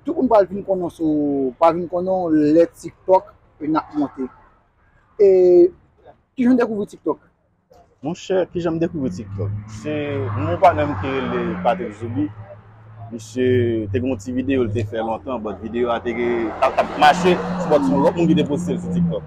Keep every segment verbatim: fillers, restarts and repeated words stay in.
Tout moun pral vin konnen w sou, pral vin konnen w lè TikTok n ap monte. E kijan w dekouvri TikTok? Monchè, kijan m dekouvri TikTok? Se yon patnè m ki rele Patrick Zoubi. Misye te gen yon ti videyo l te fè lontan, but videyo a te gen, t ap, t ap mache, se pa t yon lòt moun ki te poste l sou TikTok.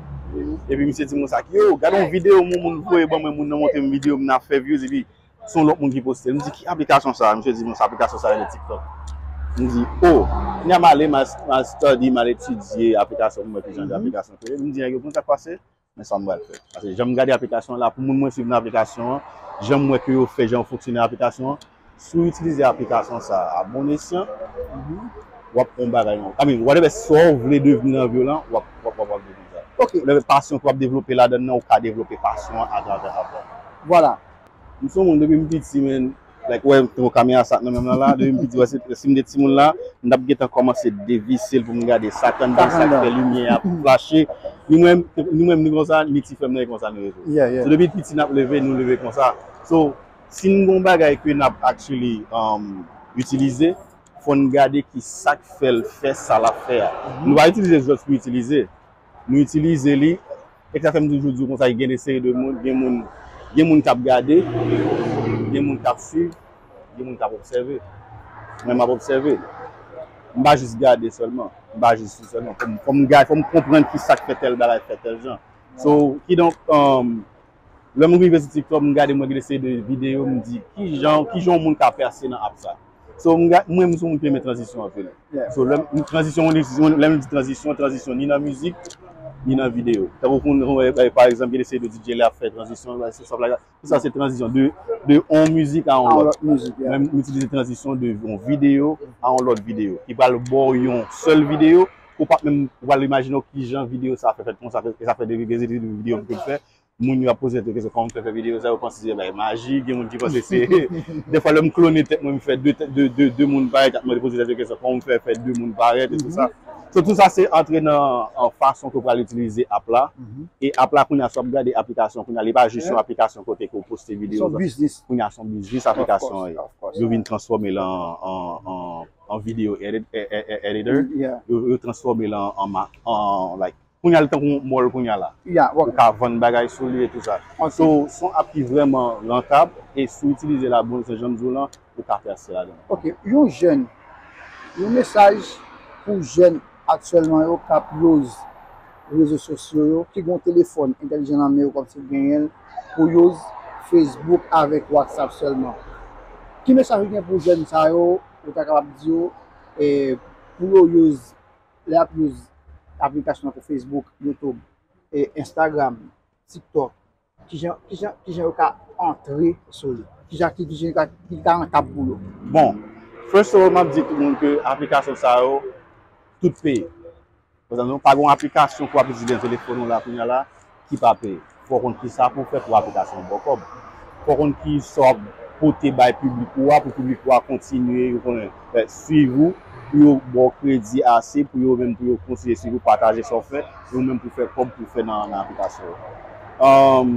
Epi misye di m konsa, yo, gade yon videyo yon moun voye ban mwen, moun nan montre m videyo m nan fè views, epi se yon lòt moun ki poste l. M di, ki aplikasyon sa a? Misye di, bon, se aplikasyon sa a rele TikTok. M di, oh, kounye a m ale, m al, m al study, m al etidye aplikasyon, pou m wè kijan de aplikasyon ke yo ye. M di nèg yo, bon, sa k pase? Men sa m pral fè. Paske jan m gade aplikasyon an la, pou moun mwen swiv nan aplikasyon an, jan m wè ke yo fè, jan yo fonksyone aplikasyon an, si w itilize aplikasyon sa a a bon esyan, w ap fè yon bagay, non. I mean, whatever, sa w vle devni nan vi w lan, w ap, w ap, w ap, w ap devni sa. Ok. Lè pasyon ke w ap devlope ladan nan, ou ka devlope pasyon an atravè apèl. Vwala. M se yon moun depi m piti, men, like, wè, m te yon kamera sa nan men m lan la, depi m piti, wè, se, si m te timoun la, m t ap gentan kòmanse devise l pou m gade sa k anndan, sa k fè limyè a flache. Ni mwen, ni mwen, ni konsa, ni ti frè m nan, e konsa nou rete. Yeah, yeah. So, depi piti, n ap leve, nou leve konsa. So, si n gen yon bagay ke n ap actually, um, itilize, fò n gade ki sa k fè l fè sa l ap fè a. Nou pa itilize just pou itilize. Nou itilize li, e sa fè m toujou di w konsa, gen de seri de moun, gen moun, gen moun k ap gade, gen moun k ap swiv, gen moun k ap obsève. Mwen, m ap obsève. M pa jis gade sèlman. M pa jis swiv sèlman. Fò m, fò m gade, fò m konprann ki sa k fè tèl bagay fè tèl jan. So, kidonk, um, lè m rive sou TikTok, m gade, mwen gen de seri de videyo, m di, kijan, kijan yon moun ka pèse nan app sa? So, m ga-, mwen, m se yon moun ki renmen tranzisyon anpil. Yeah. So, lè m, tranzisyon, lè m di tranzisyon, tranzisyon ni nan mizik, ni nan videyo. Tankou pou nou, pa egzanp, gen de seri de D J lè ap fè tranzisyon, se sa, tout sa se tranzisyon de, de yon mizik a yon lòt. A yon lòt mizik, yeah. Mwen, m itilize tranzisyon de yon videyo a yon lòt videyo. Ki pral ba w yon sèl videyo, ou pa t menm, ou pral imajine w kijan videyo sa fè fèt konsa, e sa fè de, de, de, de videyo m te fè. Moun yo ap poze tèt yo kesyon, kòman m fè fè videyo sa, yo panse se bay maji, gen moun ki panse se, defwa lè m klone tèt mwen, m fè de, de, de, de moun parèt, ap mande poze tèt yo kesyon, kòman m fè fè de moun parèt, e tout sa. So, tout sa se antre nan, an fason ke w pral itilize app la, e app la, kounye a, si w ap gade aplikasyon, kounye a, li pa jis yon aplikasyon kote ke w poste videyo, kounye a, se yon biznis aplikasyon an ye. Yo vin transfòme l an, an, an, an video edit, e, e, e, editor, yo, yo transfòme l an, an, ma-, an, like, kounye a, li tankou yon mall kounye a la. Ou ka vann bagay sou li e tout sa. So, se yon app ki vrèman rantab e si w itilize l a bon esans, jan m di w lan, ou ka pèse ladan. Ok, yon jèn, yon mesaj pou jèn aktyèlman yo k ap use rezo sosyo yo, ki gen yon telefòn entèlijan nan men yo kòmsi w genyen l, pou use Facebook avèk WhatsApp sèlman. Ki mesaj ou gen pou jèn sa yo, ou ta kapab di yo, e, pou yo use lè y ap use aplikasyon tankou Facebook, YouTube, e Instagram, TikTok, kijan, kijan, kijan yo ka antre sou li? Kijan, ki, kijan yo ka, ki ka rantab pou yo? Bon, first of all, m ap di tout moun ke aplikasyon sa yo, tout peye. Pa egzanp, pa gen yon aplikasyon ke w ap itilize nan telefòn ou la kounye a la, ki pa peye. Fò w konn kisa pou w fè pou aplikasyon an ba w kòb. Fò w konn kisa w ap pote bay piblik ou a, pou piblik ou a kontinye, yo konnen, eh, swiv ou, pou yo ba w kredi ase, pou yo menm, pou yo kontinye swiv ou, pataje sa w fè, yo menm pou fè kòb pou fè nan, nan aplikasyon yo. Um,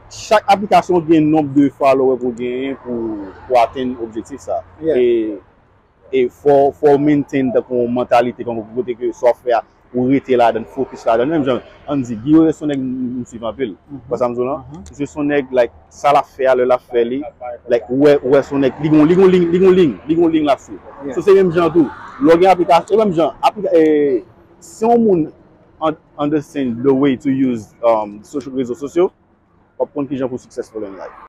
chak aplikasyon gen nonb de follower pou w genyen pou, pou atenn objektif sa. Yeah. E e fò, fò w maintain tankou yon mantalite, tankou kote ke sa w fè a, ou rete ladan, focus ladan. Menm jan, ann di, Guy Wewe se yon nèg m, m swiv anpil. Ou konprann sa m di w lan? Misye se yon nèg, like, sa l ap fè a, lè l ap fè li, like, ou wè, ou wè se yon nèg, li gon, li gon liy, li gon liy, li gon liy l ap swiv. So, se menm jan tou. Lè w gen aplikasyon, e menm jan, aplika-, e, si yon moun un-, understand the way to use, um, social, rezo sosyo, w ap konn kijan pou successful in life.